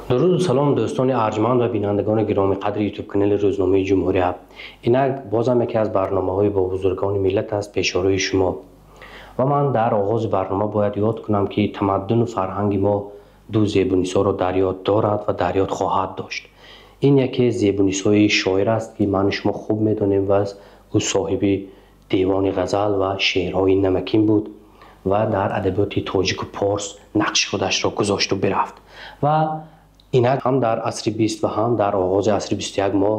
Дуруду салом, дӯстони арҷманд ва бинандагони гиромиқадри ютуб-канали Рӯзномаи Ҷумҳурият. Инак бозам яке аз барномаҳои бо бузургони миллат аст пешорӯи шумо. Ва ман дар оғози барнома бояд ёд кунам, ки тамаддуну фарҳанги мо ду зебунисоро дар ёд дорад ва дар ёд хоҳад дошт. Ин яке зебунисои шоир аст, ки ману шумо хуб медонем ва ӯ соҳиби девони ғазал ва шеърҳои намакин буд ва дар адабиёти тоҷику порс нақши худашро гузошту бирафт. Ва инак ҳам дар асри 20 ва ҳам дар оғози асри 21 мо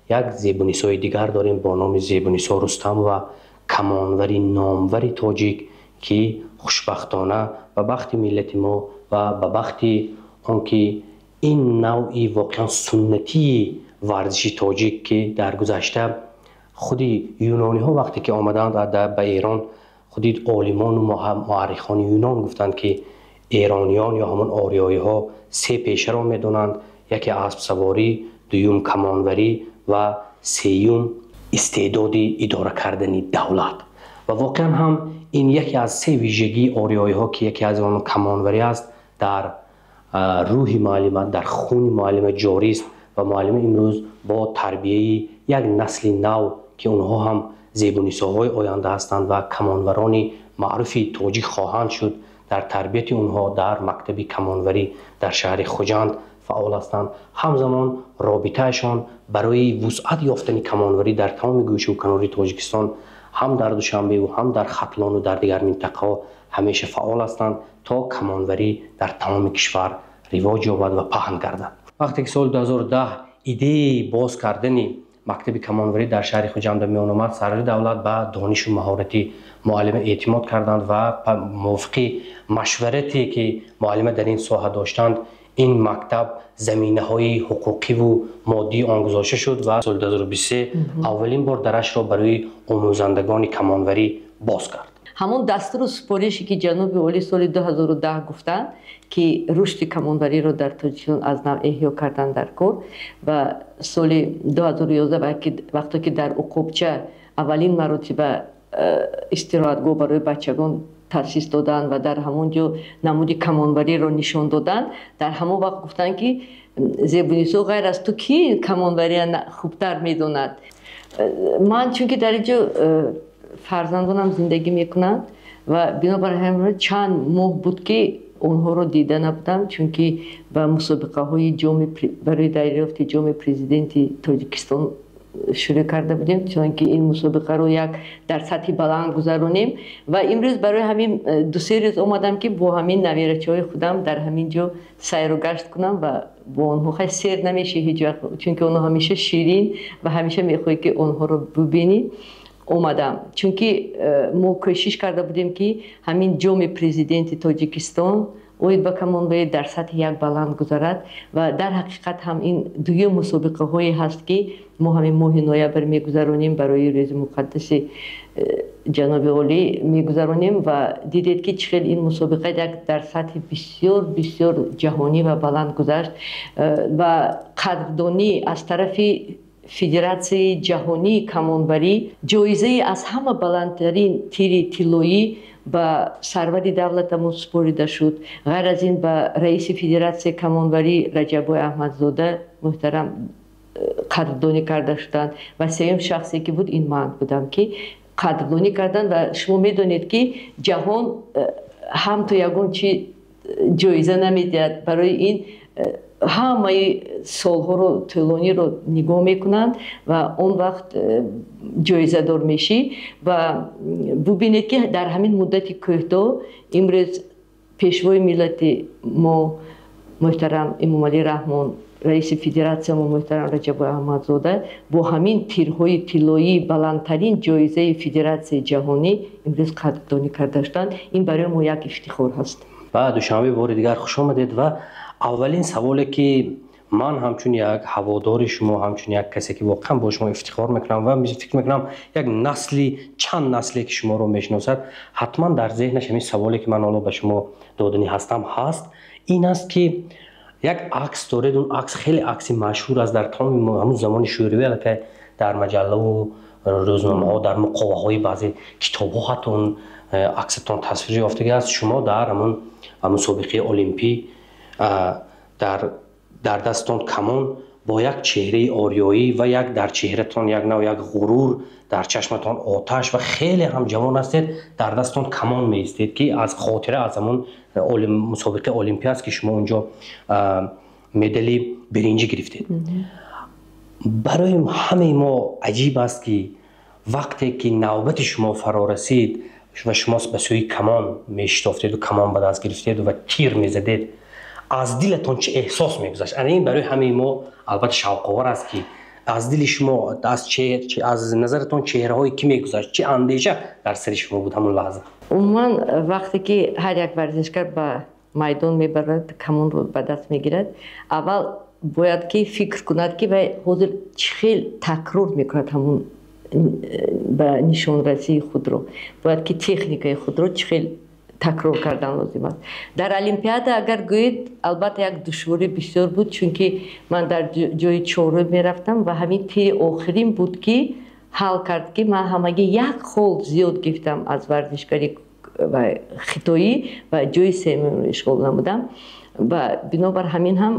як зебунисои дигар дорем бо номи Зебунисо Рустамова, камонвари номвари тоҷик, ки хушбахтона ба бахти миллати мо ва ба бахти он ки ин навъи воқеан суннатии варзиши тоҷик, ки дар гузашта худи юнониҳо вақте ки омаданд ба Эрон, худи олимону муаррихони юнон гуфтанд, ки эрониён ё ҳамон ориёиҳо се пешаро медонанд: яке аспсаворӣ, дуюм камонварӣ ва сеюм истеъдоди идора кардани давлат. Ва воқеан ҳам ин яке аз се вижагии ориёиҳо, ки яке аз он камонварӣ аст, дар рӯҳи муаллима, дар хуни муаллима ҷорист. Ва муаллима имрӯз бо тарбияи як насли нав, ки онҳо ҳам зебунисоҳои оянда ҳастанд ва камонварони маъруфи тоҷик хоҳанд шуд, дар тарбияти онҳо дар мактаби камонварӣ дар шаҳри Хуҷанд фаъол ҳастанд. Ҳамзамон робитаашон барои вусъат ёфтани камонварӣ дар тамоми гӯшаву канори Тоҷикистон, ҳам дар Душанбеву ҳам дар Хатлону дар дигар минтақаҳо ҳамеша фаъол ҳастанд, то камонварӣ дар тамоми кишвар ривоҷ ёбад ва паҳн гардад. Вақте ки соли 2010 идеяи боз кардани мактаби камонварӣ дар шаҳри Хуҷанд ба миён омад, сарвари давлат ба донишу маҳорати муаллима эътимод карданд ва мувофиқи машварате, ки муаллима дар ин соҳа доштанд, ин мактаб заминаҳои ҳуқуқиву моддии он гузошта шуд ва соли 2023 аввалин бор дарашро барои омӯзандагони камонварӣ боз кард. Ҳамон дастуру супорише, ки ҷаноби олӣ соли 2010 гуфтанд, ки рушди камонвариро дар Тоҷикистон аз нав эҳё кардан дар кор, ва соли 2011, вақте ки дар Уқобча аввалин маротиба истироҳатгоҳ барои бачагон таъсис доданд ва дар ҳамон ҷо намуди камонвариро нишон доданд, дар ҳамон вақт гуфтанд, ки Зебунисо, ғайр аз ту ки камонвария хубтар медонад? Ман чунки дар ин ҷо фарзандонам зиндагӣ мекунанд ва бинобар ҳамин чанд моҳ буд, ки онҳоро дида набудам, чунки ба мусобиқаҳои ҷоми барои дарёфти ҷоми президенти Тоҷикистон шурӯъ карда будем, чунки ин мусобиқаро як дар сатҳи баланд гузаронем. Ва имрӯз барои ҳамин 2-се рӯз омадам, ки бо ҳамин навирачаҳои худам дар ҳамин ҷо сайру гашт кунам ва бо онҳо. Хай, сер намеши ҳеҷ вақт, чунки онҳо ҳамеша ширин ва ҳамеша мехоҳӣ, ки онҳоро бубинӣ. Омадам, чунки мо кӯшиш карда будем, ки ҳамин ҷоми президенти Тоҷикистон оид ба камонварӣ дар сатҳи як баланд гузарад. Ва дар ҳақиқат ҳам ин дуюм мусобиқаҳое ҳаст, ки мо ҳамин моҳи ноябр мегузаронем, барои рӯзи муқаддаси ҷаноби олӣ мегузаронем. Ва дидед, ки чӣ хел ин мусобиқа як дар сатҳи бисёр бисёр ҷаҳонӣ ва баланд гузашт ва қадрдонӣ аз тарафи Федератсияи ҷаҳонии камонварӣ, ҷоизаи аз ҳама баландтарин тири тиллоӣ ба сарвари давлатамон супорида шуд. Ғайр аз ин, ба раиси Федератсияи камонварӣ Раҷаббой Аҳмадзода муҳтарам қадрдонӣ карда шуданд. Ва сеюм шахсе, ки буд, ин ман будам, ки қадрдонӣ карданд. Ва шумо медонед, ки ҷаҳон ҳам ту ягон чи ҷоиза намедиҳад, барои ин ҳамаи солҳоро тӯлониро нигоҳ мекунанд ва он вақт ҷоизадор мешӣ. Ва бубинед, ки дар ҳамин муддати кӯтоҳ имрӯз пешвои миллати мо муҳтарам Эмомалӣ Раҳмон, раиси федератсия мо муҳтарам Раҷаббой Аҳмадзода бо ҳамин тирҳои тиллоии баландтарин ҷоизаи федератсияи ҷаҳонӣ имрӯз қадрдонӣ карда шуданд. Ин барои мо як ифтихор ҳаст. Ба Душанбе бори дигар хуш омадед. Ва аввалин саволе, ки ман ҳамчун як ҳаводори шумо, ҳамчун як касе, ки воқеан бо шумо ифтихор мекунам ва фикр мекунам, як насли, чанд насле, ки шуморо мешиносад, ҳатман дар зеҳнаш ҳамин саволе, ки ман ҳоло ба шумо доданӣ ҳастам, ҳаст, ин аст, ки як акс доред. Он акс хеле акси машҳур аст. Дар тамоми ҳамун замони шӯравӣ аллакай дар маҷаллаву рӯзномаҳо, дар муқоваҳои баъзе китобҳо ҳатто он аксатон тасвир ёфтагӣ аст. Шумо дар ҳамун мусобиқаи олимпӣ дар Дар дасттон камон, бо як чеҳраи ориёӣ ва як дар чеҳратон як нав як ғурур, дар чашматон оташ ва хеле ҳам ҷавон ҳастед, дар дасттон камон меистед, ки аз хотира аз ҳамон мусобиқаи олимпӣ аст, ки шумо унҷо медали биринҷӣ гирифтед. Барои ҳамаи мо аҷиб аст, ки вақте ки навбати шумо фаро расид ва шумо ба сӯи камон мешитофтеду камон ба даст гирифтеду ва тир мезадед, аз дилатон чӣ эҳсос мегузашт? Ана ин барои ҳамаи мо албатта шавқовар аст, ки аз дили шумо, аз назаратон чеҳраҳое кӣ мегузашт, чӣ андеша дар сари шумо буд ҳамон лаҳза? Умуман, вақте ки ҳар як варзишгар ба майдон мебарад, камонро ба даст мегирад, аввал бояд ки фикр кунад, ки вай ҳозир чӣ хел такрор мекунад ҳамон ба нишонрасии худро, бояд ки техникаи худро чӣ хел такрор кардан лозим аст. Дар олимпиада агар гӯед, албатта, як душворӣ бисёр буд, чунки ман дар ҷои чорум мерафтам ва ҳамин тири охирин буд, ки ҳал кард, ки ман ҳамагӣ як хол зиёд гирифтам аз варзишгари хитоӣ ва ҷои сеюмро ишғол намудам. Ва бинобар ҳамин ҳам,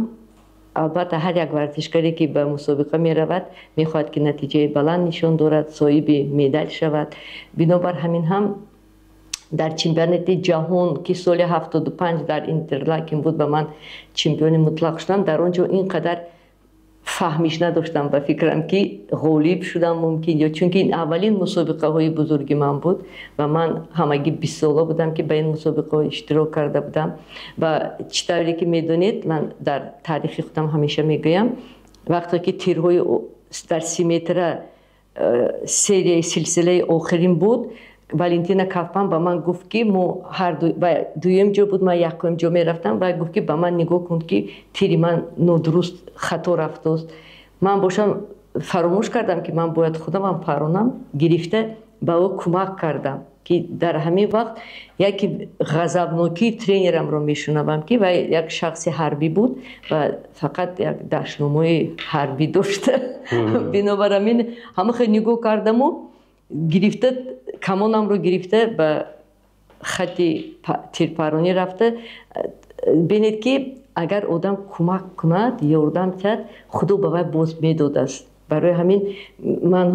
албатта, ҳар як варзишгаре, ки ба мусобиқа меравад, мехоҳад, ки натиҷаи баланд нишон дорад, соҳиби медал шавад. Бинобар ҳамин ҳам дар чемпионати ҷаҳон, ки соли 75 дар Интерлакен буд, ба ман чемпиони мутлақ шудам. Дар он ҷо ин қадар фаҳмиш надоштам, ба фикрам, ки ғолиб шудам мумкин ё, чунки ин аввалин мусобиқаҳои бузурги ман буд ва ман ҳамагӣ 20 сола будам, ки ба ин мусобиқаҳо иштирок карда будам. Ва чӣ тавре ки медонед, ман дар таърихи худам ҳамеша мегӯям, вақте ки тирҳои дар 30 метра серияи силсилаи охирин буд, Валентина Кауфман ба ман гуфт, ки мо ҳарду дуюм ҷо буд, ман якум ҷо мерафтам, ва гуфт, ки ба ман нигоҳ кун, ки тири ман нодуруст, хато рафтост. Ман бошам фаромӯш кардам, ки ман бояд худамам паронам, гирифта ба ӯ кӯмак кардам, ки дар ҳамин вақт яке ғазабнокии тренерамро мешунавам, ки вай як шахси ҳарбӣ буд ва фақат як дашномҳои ҳарбӣ дошта. Бинобар ҳамин ҳама хел нигоҳ кардаму гирифта камонамро гирифта ба хати тирпаронӣ рафта. Бинед, ки агар одам кӯмак кунад, ёрдам диҳад, Худо ба вай боз медодааст. Барои ҳамин ман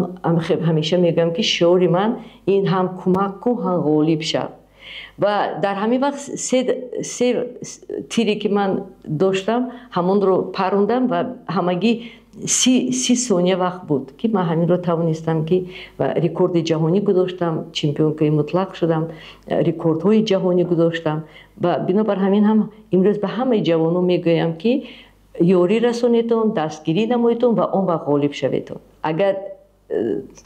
ҳамеша мегӯям, ки шиори ман ин: ҳам кӯмак кун, ҳам ғолиб шав. Ва дар ҳамин вақт се тире, ки ман доштам, ҳамонро парондам ва ҳамагӣ 30 сония вақт буд, ки ман ҳаминро тавонистам, ки рекорди ҷаҳонӣ гузоштам, чемпионкаи мутлақ шудам, рекордҳои ҷаҳонӣ гузоштам. Ва бинобар ҳамин ҳам имрӯз ба ҳамаи ҷавонон мегӯям, ки ёрӣ расонедон, дастгирӣ намоедон ва он вақт ғолиб шаведон. Агар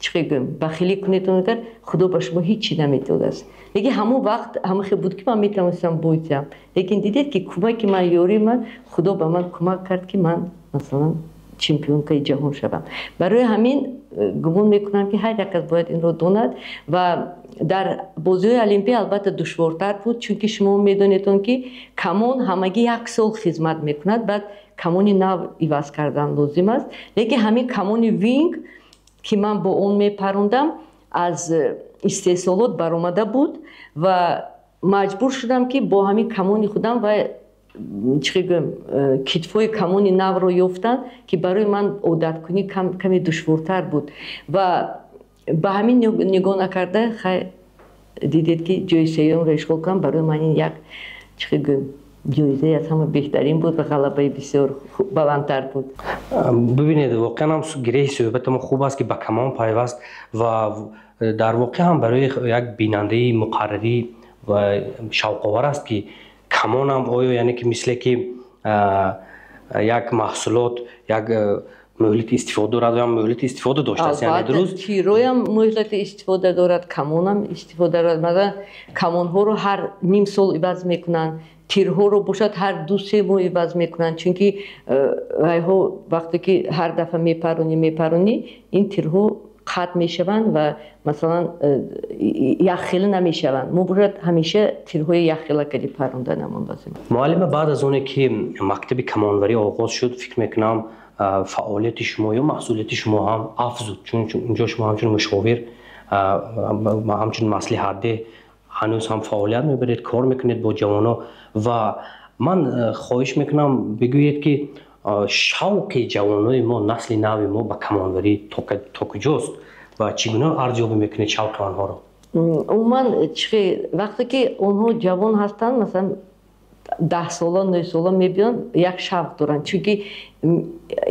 чӣ гӯем, бахилӣ кунедон, агар Худо ба шумо ҳеҷ чӣ намедодааст. Лекин ҳамон вақт ҳама хел буд, ки ман метавонистам бойтиям, лекин дидед, ки кӯмаки ман, ёрии ман, Худо ба ман кӯмак кард, ки ман, масалан, чемпионкаи ҷаҳон шавам. Барои ҳамин гумон мекунам, ки ҳар як кас бояд инро донад. Ва дар бозиҳои олимпӣ албатта душвортар буд, чунки шумо медонедон, ки камон ҳамагӣ як сол хизмат мекунад, баъд камони нав иваз кардан лозим аст. Лекин ҳамин камони Винг, ки ман бо он мепарондам, аз истеҳсолот баромада буд ва маҷбур шудам, ки бо ҳамин камони худам ва, чӣ гӯем, китфҳои камони навро ёфтан, ки барои ман одаткунӣ каме душвортар буд. Ва ба ҳамин нигоҳ накарда, хай, дидед, ки ҷои сеюмро ишғол кардам. Барои ман ин як, чӣ гӯем, ҷоизаи аз ҳама беҳтарин буд ва ғалабаи бисёр баландтар буд. Бибинед, воқеан ҳам гиреҳи суҳбати мо хуб аст, ки ба камон пайваст. Ва дар воқеъ ҳам барои як бинандаи муқаррарӣ ва шавқовар аст, ки камонам оё, яъне ки мисле ки як маҳсулот як муҳлати истифода дорад ё муҳлати истифода доштааст, яъне дуруст? Тироям муҳлати истифода дорад, камонам истифода дорад. Масалан, камонҳоро ҳар ним сол иваз мекунанд, тирҳоро бошад, ҳар 2-3 моҳ иваз мекунанд, чунки вайҳо вақте ки ҳар дафъа мепаронӣ, мепаронӣ, ин тирҳо қатъ мешаванд ва, масалан, яххела намешаванд. Мо бошад ҳамеша тирҳои яххела кади паронданамон лозим. Муаллима, баъд аз оне ки мактаби камонварӣ оғоз шуд, фикр мекунам, фаъолияти шумо ё масъулияти шумо ҳам афзуд, чун унҷо шумо ҳамчун мушовир, ҳамчун маслиҳатдеҳ ҳанӯз ҳам фаъолият мебаред, кор мекунед бо ҷавонон. Ва ман хоҳиш мекунам, бигӯед, ки Шавқи ҷавонои мо, насли нави мо ба камонварӣ то куҷост ва чӣ гуна арзёбӣ мекунед шавқи онҳоро? Умуман, вақте ки онҳо ҷавон ҳастанд, масалан 10 сола, 9 сола мебиёнд, як шавқ доранд, чунки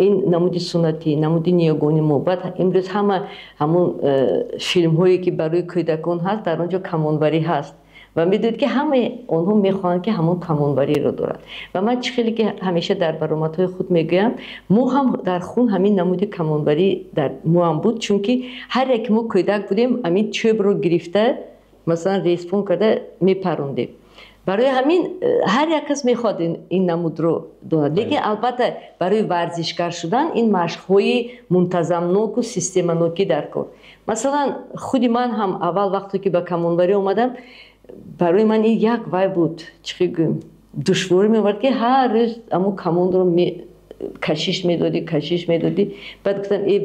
ин намуди суннатӣ, намуди ниёгони мо. Баъд имрӯз ҳама ҳамун филмҳое, ки барои кӯдакон ҳаст, дар он ҷо камонварӣ ҳаст ва медонед, ки ҳамаи онҳо мехоҳанд, ки ҳамон камонвариро доранд. Ва ман чӣ хеле ки ҳамеша дар баромадҳои худ мегӯям, мо ҳам дар хун ҳамин намуди камонварӣ дар мо ҳам буд, чунки ҳар яке мо кӯдак будем, ҳамин чӯбро гирифта, масалан, респон карда мепарондем. Барои ҳамин ҳар як кас мехоҳад ин намудро донад. Лекин албатта барои варзишгар шудан ин машқҳои мунтазамноку системанокӣ дар кор. Масалан, худи ман ҳам аввал вақте ки ба камонварӣ омадам, барои ман ин як вай буд, чӣ гӯем, душворӣ меовард, ки ҳар рӯз ҳамун камонро кашиш медодӣ, кашиш медодӣ. Баъд гуфтам: «Э,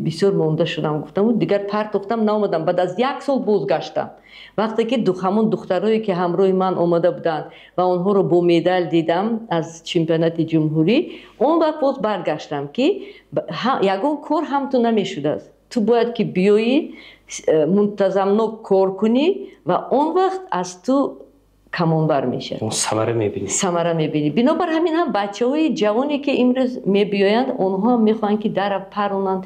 бисёр монда шудам», гуфтаму дигар партохтам, наомадам. Баъд аз як сол бозгаштам, вақте ки ҳамон духтарое, ки ҳамроҳи ман омада буданд ва онҳоро бо медал дидам аз чемпионати ҷумҳурӣ, он вақт боз баргаштам, ки ягон кор ҳам ту намешудааст, ту бояд ки биёӣ, мунтазамнок кор кунӣ ва он вақт аз ту камонвар мешавад. Самара мебинӣ. Самара мебинӣ. Бинобар ҳамин ҳам бачаҳои ҷавоне, ки имрӯз мебиёянд, онҳо ҳам мехоҳанд, ки дарав паронанд,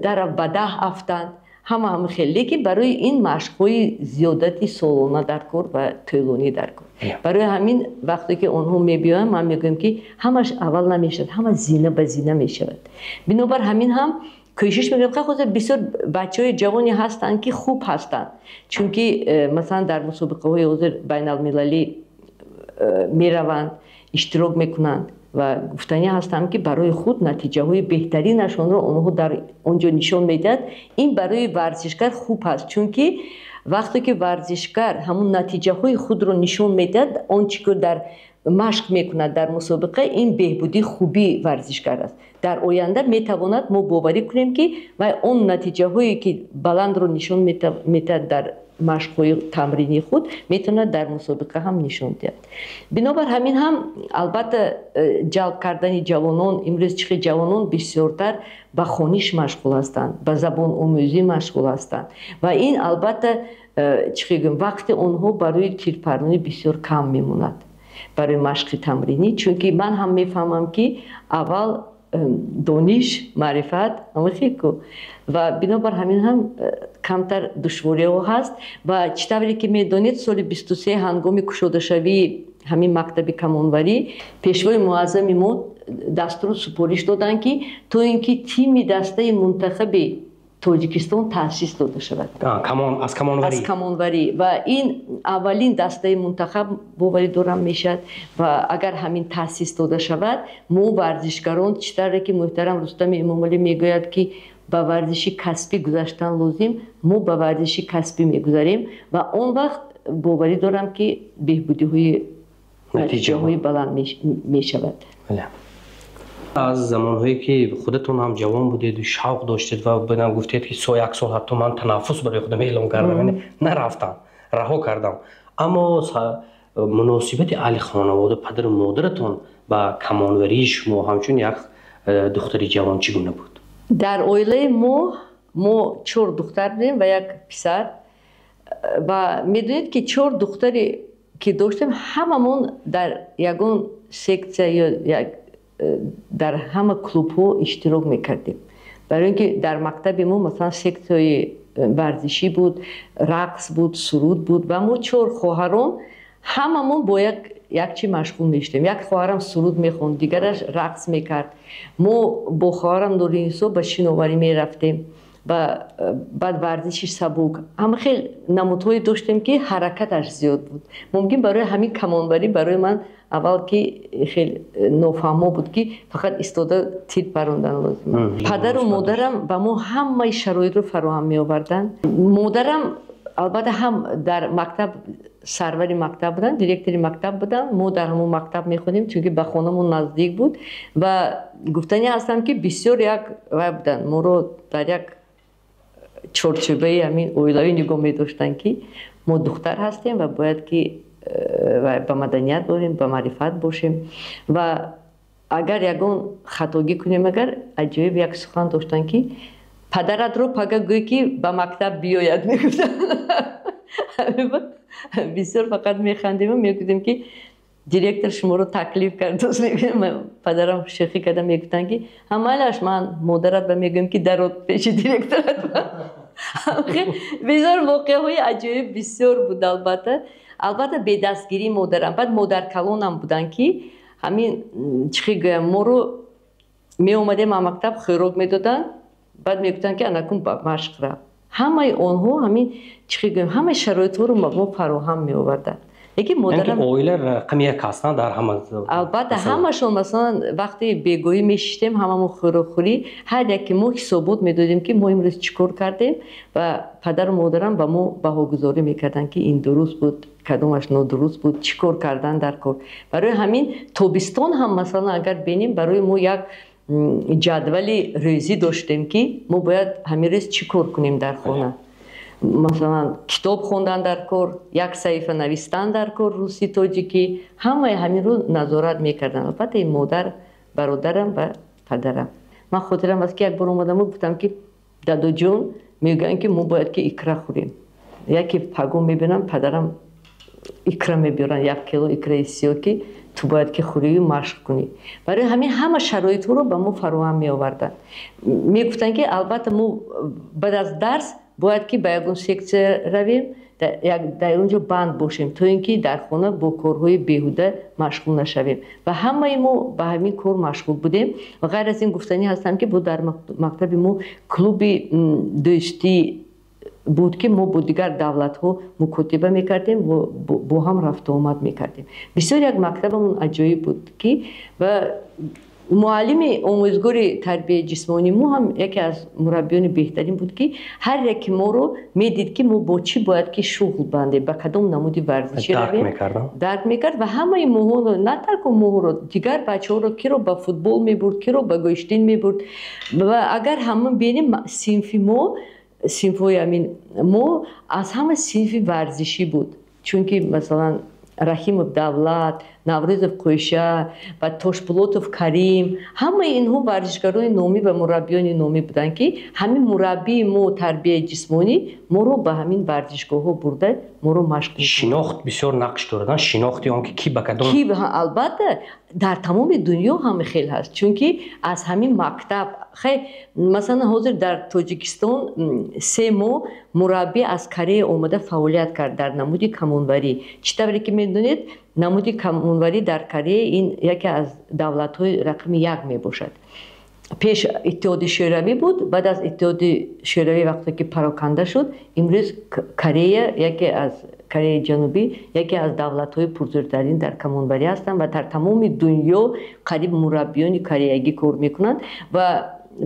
дарав ба даҳ афтанд, ҳама ҳам хел. Лекин барои ин машқҳои зиёдати солона дар кор ва тӯлонӣ дар кор. Барои ҳамин вақте ки онҳо мебиёянд, ман мегӯям, ки ҳамаш аввал намешавад, ҳама зина ба зина мешавад. Бинобар ҳамин ҳам кӯшиш мекунем. Ҳозир бисёр бачаҳои ҷавоне ҳастанд, ки хуб ҳастанд, чунки масалан дар мусобиқаҳои ҳозир байналмилалӣ мераванд, иштирок мекунанд ва гуфтанӣ ҳастам, ки барои худ натиҷаҳои беҳтаринашонро онҳо дар он ҷо нишон медиҳад. Ин барои варзишгар хуб ҳаст, чунки вақте ки варзишгар ҳамун натиҷаҳои худро нишон медиҳад, он чӣ ки дар машқ мекунад, дар мусобиқа, ин беҳбудии хубии варзишгар аст. Дар оянда метавонад, мо боварӣ кунем, ки вай он натиҷаҳое, ки баландро нишон медиҳад дар машқҳои тамринии худ, метавонад дар мусобиқа ҳам нишон диҳад. Бинобар ҳамин ҳам албатта ҷалб кардани ҷавонон, имрӯз чӣ хел ҷавонон бисёртар ба хониш машғул ҳастанд, ба забономӯзӣ машғул ҳастанд ва ин албатта чӣ хел гӯем, вақти онҳо барои тирпаронӣ бисёр кам мемонад, барои машқи тамринӣ. Чунки ман ҳам мефаҳмам, ки аввал дониш, маърифат ку ва бинобар ҳамин ҳам камтар душвориҳо ҳаст. Ва чӣ тавре ки медонед, соли 23 ҳангоми кушодашавии ҳамин мактаби камонварӣ пешвои муаззами мо дастуру супориш доданд, ки то ин ки тими дастаи мунтахаби Тоҷикистон таъсис дода шавад. Аз камонварӣ. Аз камонварӣ. Ва ин аввалин дастаи мунтахаб, боварӣ дорам, мешавад. Ва агар ҳамин таъсис дода шавад, мо варзишгарон, чӣ тавре ки муҳтарам Рустами Эмомалӣ мегӯяд, ки ба варзиши касбӣ гузаштан лозим, мо ба варзиши касбӣ мегузарем ва он вақт боварӣ дорам, ки беҳбудиҳои, натиҷаҳои баланд мешавад. Аз замонҳое ки худатон ҳам ҷавон будеду шавқ доштед ва бинам гуфтед, ки як сол ҳатто ман танаффус барои худам эълон кардам, яъне нарафтам, раҳо кардам, аммо муносибати аҳли хонавода, падару модаратон ба камонварии шумо ҳамчун як духтари ҷавон чӣ гуна буд? Дар оилаи мо чор духтар будем ва як писар. Ва медонед, ки чор духтаре ки доштем, ҳамамон дар ягон секция ё дар ҳама клубҳо иштирок мекардем. Барои ин ки дар мактаби мо масалан секцияи варзишӣ буд, рақс буд, суруд буд ва мо чор хоҳарон ҳамамон бо як чи машғул мешудем. Як хоҳарам суруд мехонд, дигараш рақс мекард. Мо бо хоҳарам Нуринисо ба шиноварӣ мерафтем ва баъд варзиши сабук, ҳама хел намудҳое доштем, ки ҳаракаташ зиёд буд. Мумкин, барои ҳамин камонварӣ барои ман аввал ки хел нофаҳмо буд, ки фақат истода тир парондан лозим. Падару модарам ба мо ҳамаи шароитро фароҳам меоварданд. Модарам албатта ҳам дар мактаб сарвари мактаб буданд, директори мактаб буданд. Мо дар ҳамон мактаб мехондем, чунки ба хонамон наздик буд. Ва гуфтанӣ ҳастам, ки бисёр як вай буданд, моро дар як чорчӯбаи ҳамин оилавӣ нигоҳ медоштанд, ки мо духтар ҳастем ва бояд ки ба маданият борем, ба маърифат бошем. Ва Агар ягон хатогӣ кунем, агар аҷоиб як сухан доштанд, ки падаратро пага гӯй, ки ба мактаб биёяд, мегуфтанд. Бисёр фақат механдему мегуфтем, ки директор шуморо таклиф кардааст. Падарам шӯхӣ карда мегуфтанд, ки ҳамайлаш, ман модарат ба мегӯям, ки дарод пеши директорат. Бисёр воқеаҳои аҷоиб бисёр буд. Албатта, бедастгирии модарам. Баъд модаркалонам буданд, ки ҳамин, чӣ хел гӯям, моро меомадем аз мактаб, хӯрок медоданд, баъд мегуфтанд, ки анакун ба машқ рав. Ҳамаи онҳо ҳамин, чӣ хел гӯям, ҳамаи шароитҳоро ба мо фароҳам меоварданд. Лекин модарам Оила рақами як ҳастанд дар ҳама. Албатта, ҳамашон. Масалан, вақте бегоҳӣ мешиштем ҳамамо хӯрокхӯрӣ, ҳар яке мо ҳисобот медодем, ки мо имрӯз чӣ кор кардем, ва падару модарам ба мо баҳогузорӣ мекарданд, ки ин дуруст буд, кадомаш нодуруст буд, чӣ кор кардан дар кор. Барои ҳамин тобистон ҳам, масалан, агар бинем, барои мо як ҷадвали рӯзӣ доштем, ки мо бояд ҳамин рӯз чӣ кор кунем дар хона. Масалан, китоб хондан дар кор, як саҳифа навистан дар кор, русӣ, тоҷикӣ, ҳамаи ҳаминро назорат мекарданд. Албатта, ин модар, бародарам ва падарам. Ман хотирам аст, ки як бор омадаму гуфтам, ки дадоҷон, мегӯянд, ки мо бояд ки икра хӯрем. Яке пагон мебинам, падарам икра мебиёранд, 1 кило икраи сиёҳ, ки ту бояд ки хӯрию машқ кунӣ. Барои ҳамин ҳама шароитҳоро ба мо фароҳам меоварданд. Мегуфтанд, ки албатта мо баъд аз дарс бояд ки ба ягон сексия равем, дар он ҷо банд бошем, то ин ки дар хона бо корҳои беҳуда машғул нашавем. Ва ҳамаи мо ба ҳамин кор машғул будем. Ва ғайр аз ин, гуфтанӣ ҳастам, ки бо дар мактаби мо клуби дӯстӣ буд, ки мо бо дигар давлатҳо мукотиба мекардем, бо ҳам рафтуомад мекардем. Бисёр як мактабамон аҷоиб буд, ки ва муаллими омӯзгори тарбияи ҷисмонии мо ҳам яке аз мураббиёни беҳтарин буд, ки ҳар яке моро медид, ки мо бо чӣ бояд ки шуғл бандем, ба кадом намуди варзишӣ равем, дарк мекард. Ва ҳамаи моҳоро, на танҳо моҳоро, дигар бачаҳоро, киро ба футбол мебурд, киро ба гӯштин мебурд. Ва агар ҳама бинем, синфи мо, синфҳои ҳамин мо аз ҳама синфи варзишӣ буд, чунки, масалан, Раҳимов Давлат, Наврӯзов Қӯйша ва Тошбулотов Карим, ҳамаи инҳо варзишгарони номӣ ва мураббиёни номӣ буданд, ки ҳамин мураббии мо тарбияи ҷисмонӣ моро ба ҳамин варзишгоҳҳо бурда, моро машқ. Шинохт бисёр нақш дорад, шинохти он ки ки ба кадом. Ки, албатта, дар тамоми дунё ҳама хел ҳаст, чунки аз ҳамин мактаб хай, масалан, ҳозир дар Тоҷикистон 3 моҳ мураббӣ аз Корея омада фаъолият кард дар намуди камонварӣ. Чӣ тавре ки медонед, намуди камонварӣ дар Корея ин яке аз давлатҳои рақами як мебошад. Пеш Иттиҳоди Шӯравӣ буд, баъд аз Иттиҳоди Шӯравӣ вақте ки пароканда шуд, имрӯз Корея яке аз, Кореяи Ҷанубӣ яке аз давлатҳои пурзӯртарин дар камонварӣ ҳастанд ва дар тамоми дунё қариб мураббиёни кореягӣ кор мекунанд. Ва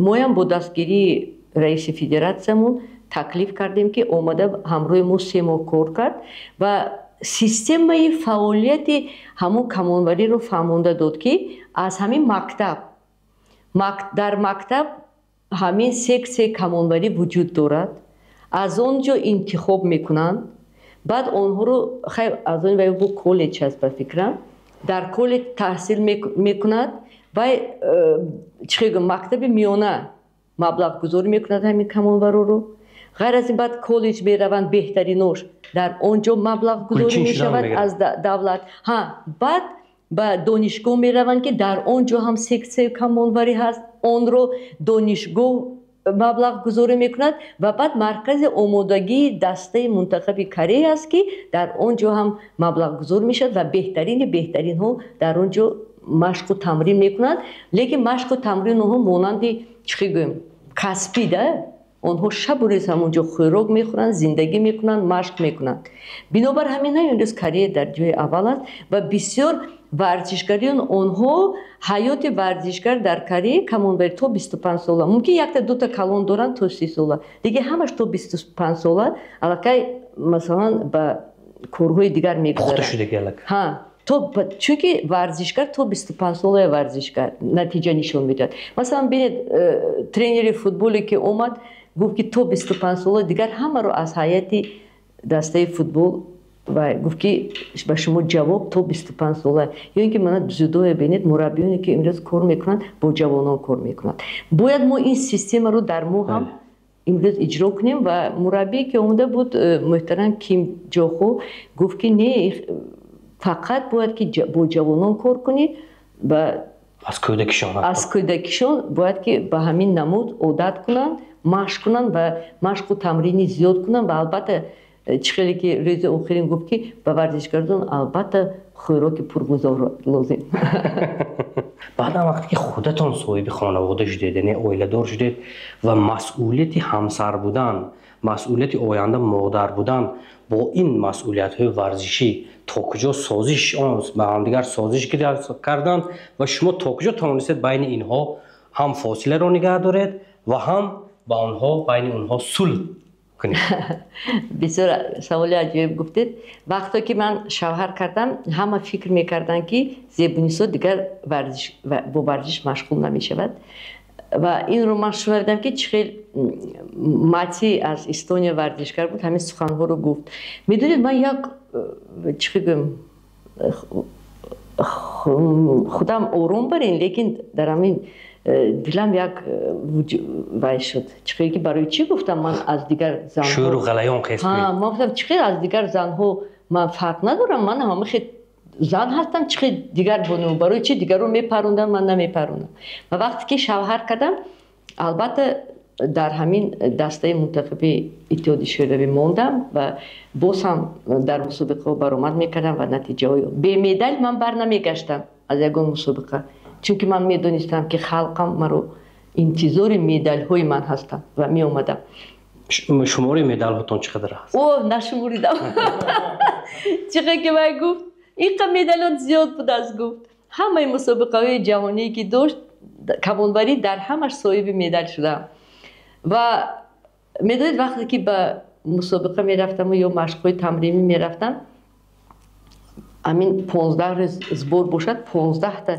моям бо дастгирии раиси федератсиямон таклиф кардем, ки омада ҳамроҳи мо 3 моҳ кор кард ва системаи фаъолияти ҳамон камонвариро фаҳмонда дод, ки аз ҳамин мактаб, дар мактаб ҳамин сексияи камонварӣ вуҷуд дорад, аз он ҷо интихоб мекунанд, баъд онҳоро хай аз он вай бо коллеҷ аст, ба фикрам, дар коллеҷ таҳсил мекунад. Вай чӣ хел, мактаби миёна маблағгузорӣ мекунад ҳамин камонвароро. Ғайр аз ин, баъд коллеҷ мераванд, беҳтаринош дар он ҷо маблағгузорӣ мешавад аз давлат. Ҳа, баъд ба донишгоҳ мераванд, ки дар он ҷо ҳам сексияи камонварӣ ҳаст, онро донишгоҳ маблағгузорӣ мекунад. Ва баъд маркази омодагии дастаи мунтахаби Корея аст, ки дар он ҷо ҳам маблағгузорӣ мешавад ва беҳтарини беҳтаринҳо дар он ҷо машқу тамрин мекунанд. Лекин машқу тамрини онҳо монанди, чӣ хел гӯем, касбӣ да, онҳо шабу рӯз ҳамон ҷо хӯрок мехӯранд, зиндагӣ мекунанд, машқ мекунанд. Бинобар ҳамин имрӯз Корея дар ҷои аввал аст ва бисёр варзишгариён онҳо, ҳаёти варзишгар дар Корея камонварӣ то 25 сола, мумкин якта дута калон доранд то 30 сола, дигар ҳамаш то 25 сола аллакай, масалан, ба корҳои дигар мегузаранд. Ҳа, то чунки варзишгар то 25 солая варзишгар натиҷа нишон медиҳад. Масалан, бинед, тренери футболе ки омад, гуфт, ки то 25 сола дигар ҳамаро аз ҳайати дастаи футбол Ва гуфт, ки ба шумо ҷавоб то 25 сола. Ё ин ки мана дзюдоя бинед, мураббиёне, ки имрӯз кор мекунанд, бо ҷавонон кор мекунанд. Бояд мо ин системаро дар мо ҳам имрӯз иҷро кунем. Ва мураббие, ки омода буд, муҳтарам Ким Ҷохо, гуфт, ки не, фақат бояд ки бо ҷавонон кор кунӣ ва аз кӯдакишон. Аз кӯдакишон бояд ки ба ҳамин намуд одат кунанд, машқ кунанд ва машқу тамрини зиёд кунанд. Ва албатта, чӣ хеле ки рӯзи охирин гуфт, ки ба варзишгарон албатта хӯроки пурғизо лозим. Баъдан, вақте ки худатон соҳиби хонавода шудед, яъне оиладор шудед ва масъулияти ҳамсар будан, масъулияти оянда модар будан бо ин масъулиятҳои варзишӣ то куҷо созиш, ба ҳамдигар созиш карданд ва шумо то куҷо тавонистед байни инҳо ҳам фосиларо нигаҳ доред ва ҳам ба онҳо байни онҳо сулҳ кунед? Бисёр саволи аҷоиб гуфтед. Вақте ки ман шавҳар кардам, ҳама фикр мекарданд, ки Зебунисо дигар бо варзиш машғул намешавад. Ва инро ман шунавидам, ки чӣ хел Мати аз Эстония варзишгар буд, ҳамин суханҳоро гуфт. Медонед, ман як чӣ гӯем, худам ором барин, лекин дар ҳамин дилам як вай шуд. Чӣ хел ки барои чӣ гуфтам, ман аз дигар занҳо шӯру ғалаён хез. Ман гуфтам, чӣ хел аз дигар занҳо ман фарқ надорам, ман ҳама хел зан ҳастам, чӣ хел дигар бону барои чӣ дигарро мепарондам, ман намепаронам? Ва вақте ки шавҳар кардам, албатта, дар ҳамин дастаи мунтахаби Иттиҳоди Шӯравӣ мондам ва боз ҳам дар мусобиқаҳо баромад мекардам ва натиҷаҳои бемедал ман бар намегаштам аз ягон мусобиқа, чунки ман медонистам, ки халқам маро интизори медалҳои ман ҳастанд ва меомадам. Шумори медалҳотон чӣ қадар аст? О, нашуморидам. Чӣ хел ки вай гуфт, инқа медалот зиёд будааст, гуфт. Ҳамаи мусобиқаҳои ҷаҳоние, ки дошт камонварӣ, дар ҳамаш соҳиби медал шудам. Ва медонед, вақте ки ба мусобиқа мерафтаму ё машқҳои тамринӣ мерафтам, ҳамин 15 рӯз сбор бошад, 15-та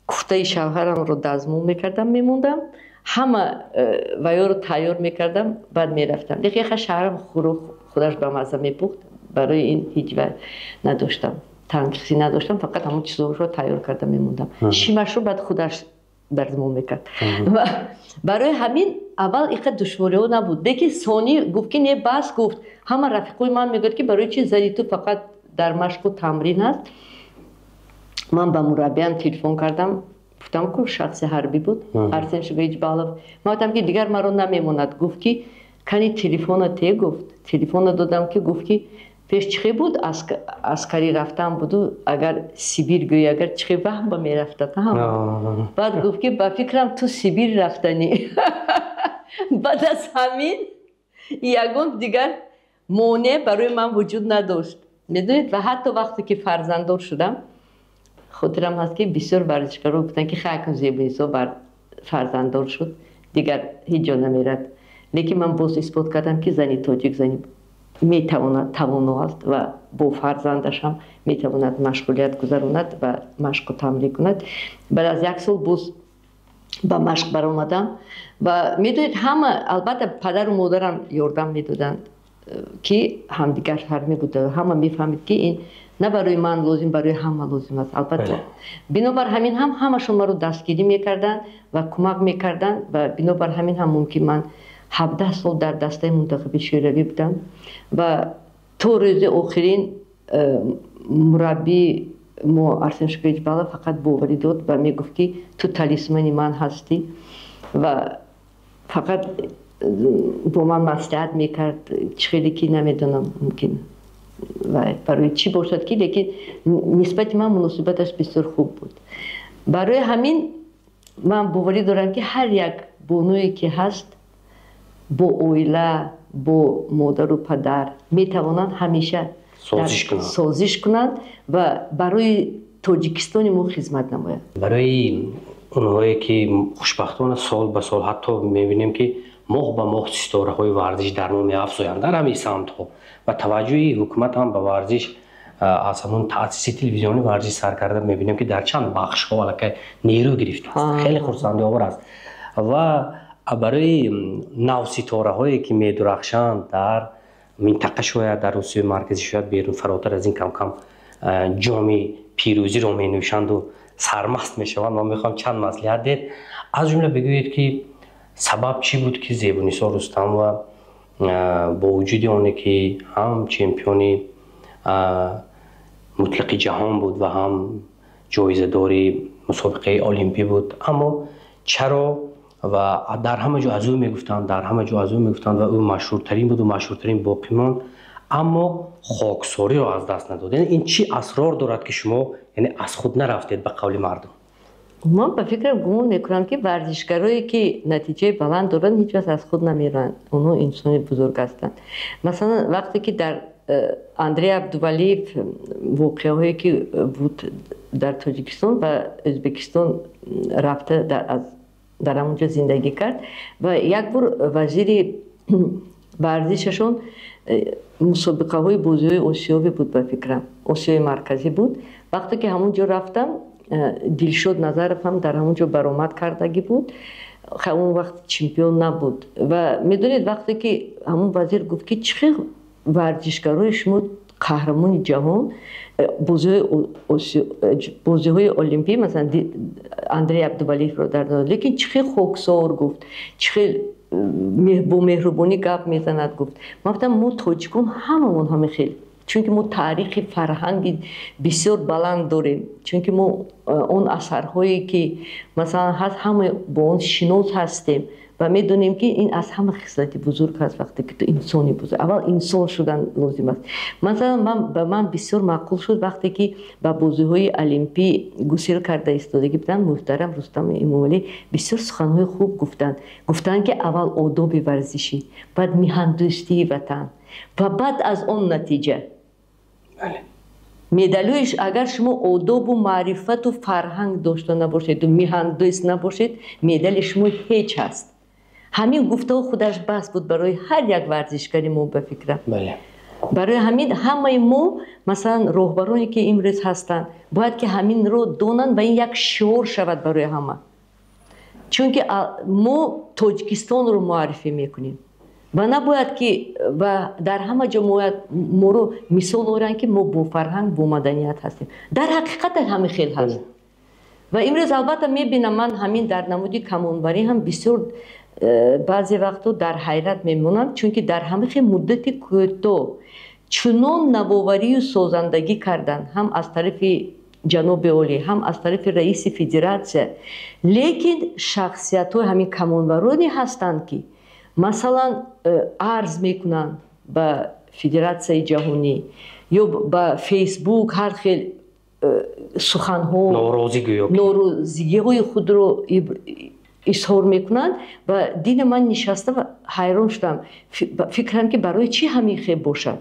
куфтаи шавҳарамро дазмол мекардам, мемондам, ҳама ваёро тайёр мекардам, баъд мерафтам. Лекин яха шавҳарам хӯрок худаш ба мазза мепухт, барои ин ҳеҷ вай надоштам, танқисӣ надоштам, фақат ҳамон чизҳоро тайёр карда мемондам, шимашро баъд худаш дарзмол мекард. Ва барои ҳамин аввал иқа душвориҳо набуд, лекин сонӣ гуфт, ки не, бас, гуфт. Ҳама рафиқои ман мегӯяд, ки барои чи зани ту фақат дар машқу тамрин аст? Ман ба мураббиям телефон кардам, гуфтам, ку шахси ҳарбӣ буд, Арсен Шугаич Балов. Ман гуфтам, ки дигар маро намемонад. Гуфт, ки кани телефона те, гуфт. Телефона додам, ки гуфт, ки пеш чихе буд, аскарӣ рафтан буду, агар Сибир гӯӣ, агар чихе ваҳм ба мерафтад. Баъд гуфт, ки ба фикрам, ту Сибир рафтанӣ. Баъд аз ҳамин ягон дигар монеъ барои ман вуҷуд надошт, медонед. Ва ҳатто вақте ки фарзанддор шудам, хотирам ҳаст, ки бисёр варзишгаро гуфтанд, ки хай, акун Зебунисо фарзанддор шуд, дигар ҳеҷ ҷо намерад. Лекин ман боз исбот кардам, ки зани тоҷик зани метавонад, тавоно аст ва бо фарзандаш ҳам метавонад машғулият гузаронад ва машқу тамрин кунад. Баъд аз як сол боз ба машқ баромадам. Ва медонед, ҳама, албатта, падару модарам ёрдам медоданд, ки ҳамдигар фармӣ буда, ҳама мефаҳмид, ки ин на барои ман лозим, барои ҳама лозим аст, албатта. Бинобар ҳамин ҳам ҳамашон маро дастгирӣ мекарданд ва кӯмак мекарданд. Ва бинобар ҳамин ҳам мумкин ман 17 сол дар дастаи мунтахаби шӯравӣ будам ва то рӯзи охирин мураббии мо Арсен Шукрович Балов фақат боварӣ дод ва мегуфт, ки ту талисмани ман ҳастӣ, ва фақат бо ман маслиҳат мекард. Чӣ хеле ки намедонам, мумкин барои чӣ бошад, ки лекин нисбати ман муносибаташ бисёр хуб буд. Барои ҳамин ман боварӣ дорам, ки ҳар як бонуе, ки ҳаст, бо оила, бо модару падар метавонанд ҳамеша созиш кунанд ва барои Тоҷикистони мо хизмат намоянд. Барои онҳое, ки хушбахтона сол ба сол, ҳатто мебинем, ки моҳ ба моҳ ситораҳои варзиш дар мо меафзоянд дар ҳамин самтҳо ва таваҷҷӯҳи ҳукумат ҳам ба варзиш аз ҳамон таъсиси телевизиони варзиш сар карда, мебинем, ки дар чанд бахшҳо аллакай нерӯ гирифтааст, хеле хурсандиовар аст. Ва барои навситораҳое, ки медурахшанд дар минтақа шояд, дар Осиёи Марказӣ шояд, берун фаротар аз ин кам-кам ҷоми пирӯзиро менӯшанду сармаст мешаванд. Ман мехоҳам чанд маслиҳат диҳед, аз ҷумла бигӯед, ки сабаб чӣ буд, ки Зебунисо Рустамова бо вуҷуди оне ки ҳам чемпиони мутлақи ҷаҳон буд ва ҳам ҷоизадори мусобиқаи олимпӣ буд, аммо чаро ва дар ҳама ҷо аз ӯ мегуфтанд, дар ҳама ҷо аз ӯ мегуфтанд ва ӯ машҳуртарин буду машҳуртарин боқӣ монд, аммо хоксориро аз даст надод? Яъне ин чӣ асрор дорад, ки шумо, яъне, аз худ нарафтед, ба қавли мардум? Ман ба фикрам, гумон мекунам, ки варзишгарое ки натиҷаи баланд доранд, ҳеҷ вақт аз худ намераванд. Онҳо инсони бузург ҳастанд. Масалан, вақте ки дар Андрей Абдувалиев воқеаҳое ки буд дар Тоҷикистон ва Ӯзбекистон рафта, дар ҳамонҷо зиндагӣ кард ва як бор вазири варзишашон, мусобиқаҳои бозиҳои осиёвӣ буд, ба фикрам, Осиёи Марказӣ буд, вақте ки ҳамон ҷо рафтам, Дилшод Назаров ҳам дар ҳамон ҷо баромад кардагӣ буд. Он вақт чемпион набуд. Ва медонед, вақте ки ҳамон вазир гуфт, ки чӣ хел варзишгарои шумо қаҳрамони ҷаҳон, бозиҳои олимпӣ, масалан, Андрей Абдувалиевро дар, лекин чӣ хел хоксор, гуфт, чӣ хел бо меҳрубонӣ гап мезанад, гуфт. Ман гуфтам, мо тоҷикон ҳамамон ҳама хел, чунки мо таърихи фарҳанги бисёр баланд дорем, чунки мо он асарҳое ки, масалан, ҳаст, ҳама бо он шинос ҳастем ва медонем, ки ин аз ҳама хислати бузург аст. Вақте ки ту инсони бузург, аввал инсон шудан лозим аст. Масалан, ба ман бисёр маъқул шуд, вақте ки ба бозиҳои олимпӣ гусел карда истодагӣ буданд, муҳтарам Рустам Эмомалӣ бисёр суханҳои хуб гуфтанд. Гуфтанд, ки аввал одоби варзишӣ, баъд миҳандӯстии ватан ва баъд аз он натиҷа медалҳои. Агар шумо одобу маърифату фарҳанг дошта набошеду миҳандӯст набошед, медали шумо ҳеҷ аст. Ҳамин гуфтаҳо худаш бас буд барои ҳар як варзишгари мо, ба фикрам. Барои ҳамин ҳамаи мо, масалан, роҳбароне ки имрӯз ҳастанд, бояд ки ҳаминро донанд ва ин як шиор шавад барои ҳама, чунки мо Тоҷикистонро муаррифӣ мекунем ва набояд ки ва дар ҳама ҷо бояд моро мисол оранд, ки мо бо фарҳанг, бо маданият ҳастем. Дар ҳақиқат ҳамин хел ҳаст. Ва имрӯз, албатта, мебинам, ман ҳамин дар намуди камонбарӣ ҳам бисёр баъзе вақтҳо дар ҳайрат мемонам, чунки дар ҳамин хел муддати кӯтоҳ чунон навоварию созандагӣ карданд, ҳам аз тарафи ҷаноби олӣ, ҳам аз тарафи раиси федератсия. Лекин шахсиятҳои ҳамин камонбароне ҳастанд, ки, масалан, арз мекунанд ба федератсияи ҷаҳонӣ ё ба Фейсбук ҳар хел суханҳо, норозигиҳои худро изҳор мекунанд. Ва дини ман нишаста ҳайрон шудам, фикрам, ки барои чӣ ҳамин хел бошад,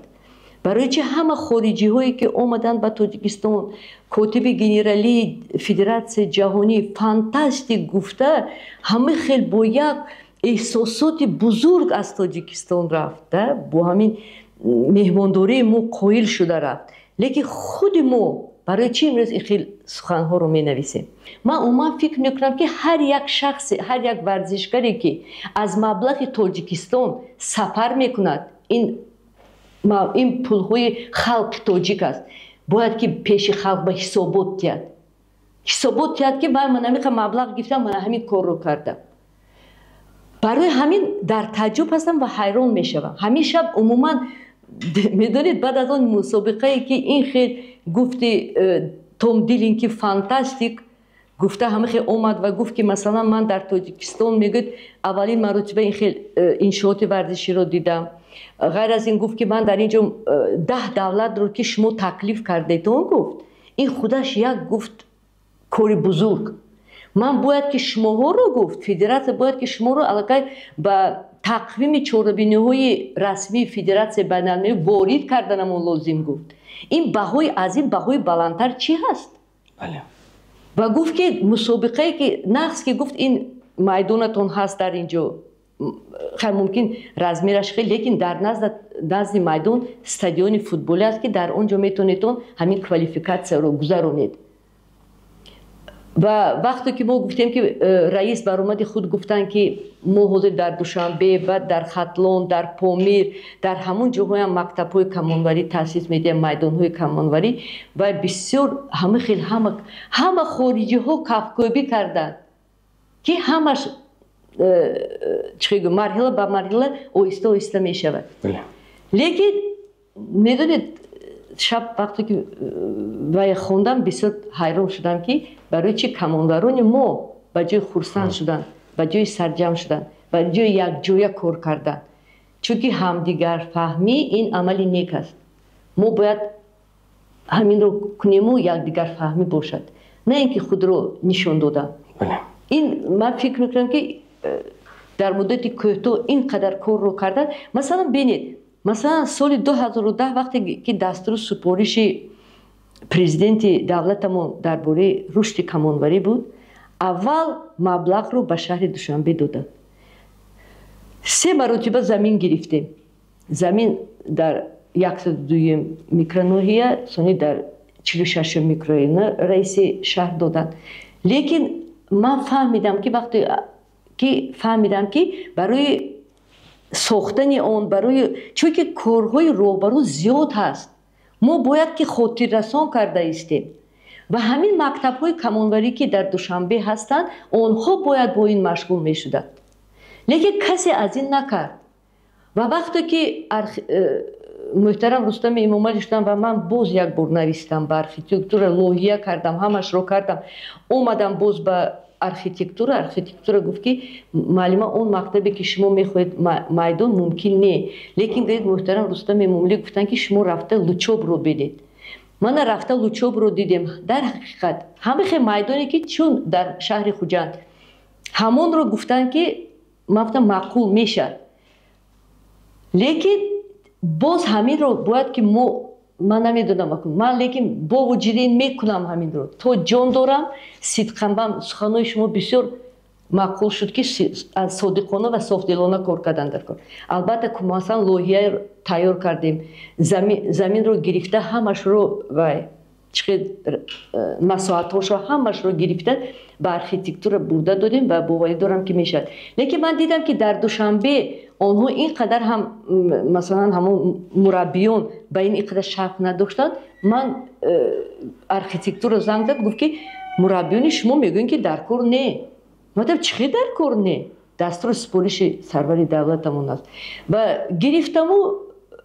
барои чӣ ҳама хориҷиҳое ки омаданд ба Тоҷикистон, котиби генералии федератсияи ҷаҳонӣ фантастик гуфта, ҳама хел бо як эҳсосоти бузург аз Тоҷикистон рафт, бо ҳамин меҳмондории мо қоил шуда рафт, лекин худи мо барои чӣ имрӯз ин хел суханҳоро менависем? Ман умуман фикр мекунам, ки ҳар як шахсе, ҳар як варзишгаре ки аз маблағи Тоҷикистон сафар мекунад, ин пулҳои халқи тоҷик аст, бояд ки пеши халқ ба ҳисобот диҳад, ҳисобот диҳад, ки вай ман ҳамин маблағ гирифтам, ман ҳамин корро кардам. Барои ҳамин дар таъҷуб ҳастам ва ҳайрон мешавам. Ҳамин шаб умуман, медонед, баъд аз он мусобиқае ки ин хел гуфти Том Дилин, ки фантастик гуфта, ҳама хел омад ва гуфт, ки, масалан, ман дар Тоҷикистон, мегӯяд, аввалин маротиба ин хел иншооти варзиширо дидам. Ғайр аз ин, гуфт, ки ман дар ин ҷо 10 давлатро ки шумо таклиф кардетон, гуфт, ин худаш як, гуфт, кори бузург. Ман бояд ки шумоҳоро, гуфт, федератсия бояд ки шуморо аллакай ба тақвими чорабиниҳои расмии федератсияи байналмилалӣ ворид карданамон лозим, гуфт. Ин баҳои, аз ин баҳои баландтар чӣ ҳаст? Ва гуфт, ки мусобиқае ки нақс, ки гуфт, ин майдонатон ҳаст дар ин ҷо, хай, мумкин размераш хел, лекин дар назди майдон стадиони футболӣ аст, ки дар он ҷо метавонедон ҳамин квалификатсияро гузаронед. Ва вақте ки мо гуфтем, ки раис баромади худ гуфтанд, ки мо ҳозир дар Душанбе ва дар Хатлон, дар Помир, дар ҳамон ҷоҳоям мактабҳои камонварӣ таъсис медиҳем, майдонҳои камонварӣ. Ва бисёр ҳама хел ҳама хориҷиҳо кафкӯбӣ карданд, ки ҳамаш чӣ гӯ, марҳила ба марҳила, оҳиста оҳиста мешавад. Лекин медонед, шаб вақте ки вай хондам, бисёр ҳайрон шудам, ки барои чӣ камонварони мо ба ҷои хурсанд шудан, ба ҷои сарҷамъ шудан, ба ҷои якҷоя кор кардан. Чунки ҳамдигарфаҳмӣ ин амали нек аст. Мо бояд ҳаминро кунему якдигарфаҳмӣ бошад, на ин ки худро нишон додан. Ин ман фикр мекунам, ки дар муддати кӯтоҳ ин қадар корро кардан. Масалан, бинед, масалан, соли 2010, вақте ки дастуру супориши президенти давлатамон дар бораи рушди камонварӣ буд, аввал маблағро ба шаҳри Душанбе доданд. Се маротиба замин гирифтем. Замин дар 102-юм микроноҳия, сони дар 46-юм микрорайона раиси шаҳр доданд. Лекин ман фаҳмидам, ки вақте ки фаҳмидам, ки барои сохтани он, барои чунки корҳои роҳбару зиёд ҳаст, мо бояд ки хотиррасон карда истем. Ва ҳамин мактабҳои камонварӣ, ки дар Душанбе ҳастанд, онҳо бояд бо ин машғул мешуданд, лекин касе аз ин накард. Ва вақте ки муҳтарам Рустами Эмомалӣ шудам ва ман боз як бор навистам ба архитектура, лоҳия кардам, ҳамашро кардам, омадам боз ба архитектура. Архитектура гуфт, ки муаллима, он мактабе, ки шумо мехоҳед, майдон мумкин не, лекин гӯед, муҳтарам Рустами Эмомалӣ гуфтанд, ки шумо рафта Лучобро бинед. Мана рафта Лучобро дидем. Дар ҳақиқат ҳамихе майдоне, ки чун дар шаҳри Хуҷанд, ҳамонро гуфтанд, ки ман гуфтам, маъқул мешавад, лекин боз ҳаминро бояд ки мо, ман намедонам, ман лекин бо вуҷуди ин мекунам ҳаминро, то ҷон дорам сидқанбам. Суханҳои шумо бисёр маъқул шуд, ки содиқона ва софдилона кор кардан дар кор. Албатта, масалан, лоҳия тайёр кардем, заминро гирифта, ҳамашро вай чихел масоҳатҳошро ҳамашро гирифта, ба архитектура бурда додем ва боварӣ дорам, ки мешавад. Лекин ман дидам, ки дар Душанбе онҳо ин қадар ҳам, масалан, ҳамон мураббиён ба ин ин қадар шавқ надоштанд. Ман архитектура занг зад, гуфт, ки мураббиёни шумо мегӯянд, ки дар кор не. Ман чӣ хел дар кор не, дастури супориши сарвари давлатамон аст. Ва гирифтаму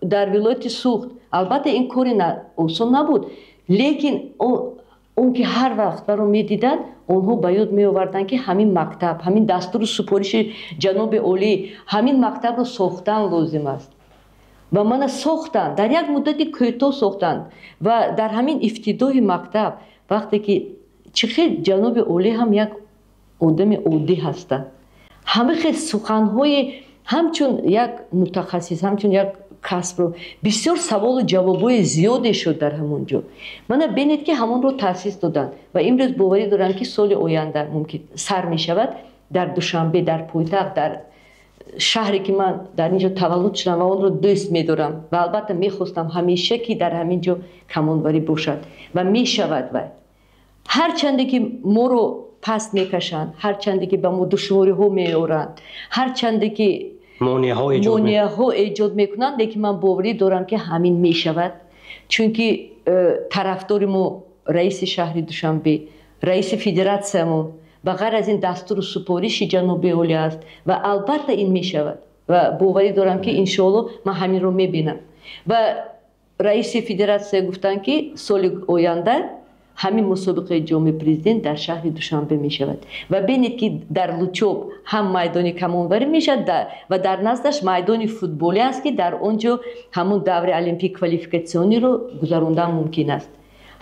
дар вилояти Суғд. Албатта, ин кори осон набуд, лекин он ки ҳар вақт баро медиданд, онҳо ба ёд меоварданд, ки ҳамин мактаб, ҳамин дастуру супориши ҷаноби олӣ, ҳамин мактабро сохтан лозим аст. Ва мана сохтанд, дар як муддати кӯтоҳ сохтанд. Ва дар ҳамин ифтидоҳи мактаб, вақте ки чӣ хел ҷаноби олӣ ҳам як одами оддӣ ҳастанд, ҳама хел суханҳои ҳамчун як мутахассис, ҳамчун як касбро, бисёр саволу ҷавобҳои зиёде шуд дар ҳамон ҷо. Мана бинед, ки ҳамонро таъсис доданд. Ва имрӯз боварӣ дорам, ки соли оянда мумкин сар мешавад дар Душанбе, дар пойтахт, дар шаҳре, ки ман дар ин ҷо таваллуд шудам ва онро дӯст медорам. Ва албатта мехостам ҳамеша, ки дар ҳамин ҷо камонварӣ бошад ва мешавад. Вай ҳарчанде ки моро паст мекашанд, ҳарчанде ки ба мо душвориҳо меоранд, ҳарчанде ки монеаҳо эҷод мекунанд, лекин ман боварӣ дорам, ки ҳамин мешавад, чунки тарафдори мо раиси шаҳри Душанбе, раиси федератсиямон, ба ғайр аз ин дастуру супориши ҷаноби олӣ аст. Ва албатта ин мешавад ва боварӣ дорам, ки иншоалло ман ҳаминро мебинам. Ва раиси федератсия гуфтанд, ки соли оянда ҳамин мусобиқаи ҷоми президент дар шаҳри Душанбе мешавад. Ва бинед, ки дар Лучоб ҳам майдони камонварӣ мешавад ва дар наздаш майдони футболӣ аст, ки дар он ҷо ҳамон даври олимпии квалификатсиониро гузарондан мумкин аст.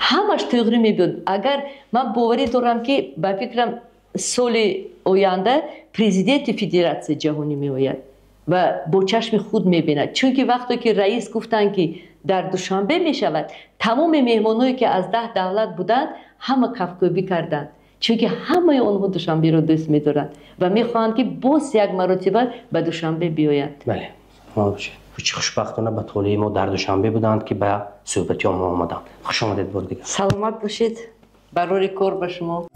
Ҳамаш тӯғрӣ мебиёд. Агар ман боварӣ дорам, ки ба фикрам, соли оянда президенти федератсияи ҷаҳонӣ меояд ва бо чашми худ мебинад, чунки вақте ки раис гуфтанд, ки дар Душанбе мешавад, тамоми меҳмонҳое, ки аз 10 давлат буданд, ҳама кафкӯбӣ карданд, чунки ҳамаи онҳо Душанберо дӯст медоранд ва мехоҳанд, ки боз як маротиба ба Душанбе биёянд. Бале, чӣ хушбахтона ба толеи мо дар Душанбе буданд, ки ба суҳбати мо омаданд. Хуш омадед бори дигар. Саломат бошед, барори кор ба шумо.